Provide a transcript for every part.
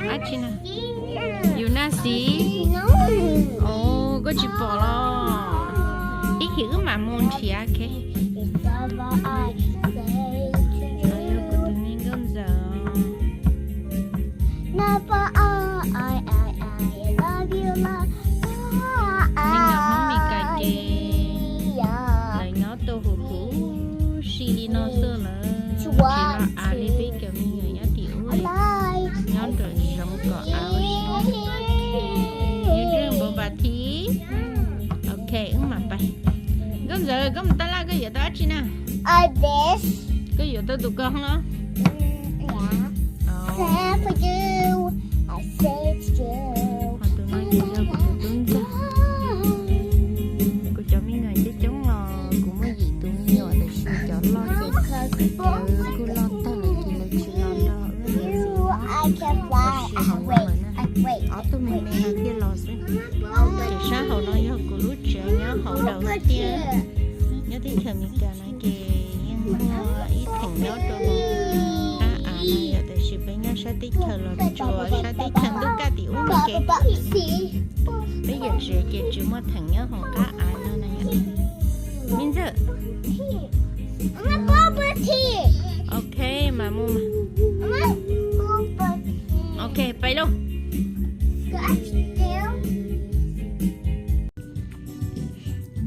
Dab tsi na? Yus naj xiv. Os, koj tsis pom los? Ib chim wb mam mus nrhiav. Yog kuv tus me nkauj ntxawm. Me nyuam Hmoob Mes Kas ces lawv nyob tau huv huv si li no xwb lawm, tsis los av li peb cov me nyuam nyob tim ub, nyob nraum zoov kom av ua si. Npau npas thiab. Ok, wb mam pais. Nkauj ntxawm, koj mus taj laj koj yuav tau dab tsi na? Koj yuav tau tus ko los? Tus no ces yog kuv tus tub ntxawg. Kuv cov me nyuam coob coob los kuv muaj yim tus me nyuam tiam sis cov loj ces lawv kuj loj tag lawm ces lawv tsis los nrog wb mus. Ob tug me me no thiaj los xwb. Ces sab hauv no yog kuv lub tsev nyob hauv daus thiab. Nyob teb chaws Amelikas no ces yeej muaj ib theem nyob rau qab av no yom, tiam sis peb nyob sab teb chaws Los Tsuas, sab teb chaws ntuj kaj tim ub no ces peb yawm tsev ces tsis muaj theem nyob hauv qab av no na yom. Me ntxawg. Ok, mas mus. Ok, pais lauj.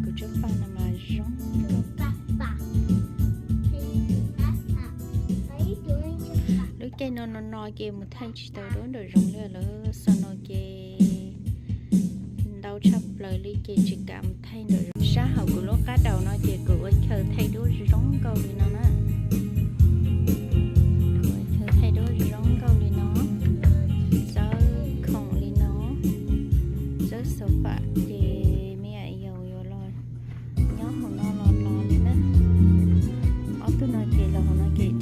Kuv tsob paj no mas zoo. Lub caij no no no ces mus thaij tsis tau dua nraum zoov li lawm, xyoo no ces ntau tshaj plaws li ces tsis kam mus thaij nraum zoov. Sab hauv kuv lub qab daus no ces kuv ua chaw thaij duab zoo nkauj li no na. Kuv ua chaw thaij duab zoo nkauj li no, txawb khoom li no, txawb xav fam ces me nyuam yaus yuav los nyob hauv no los los li na. Ob tug no ces los hauv no ces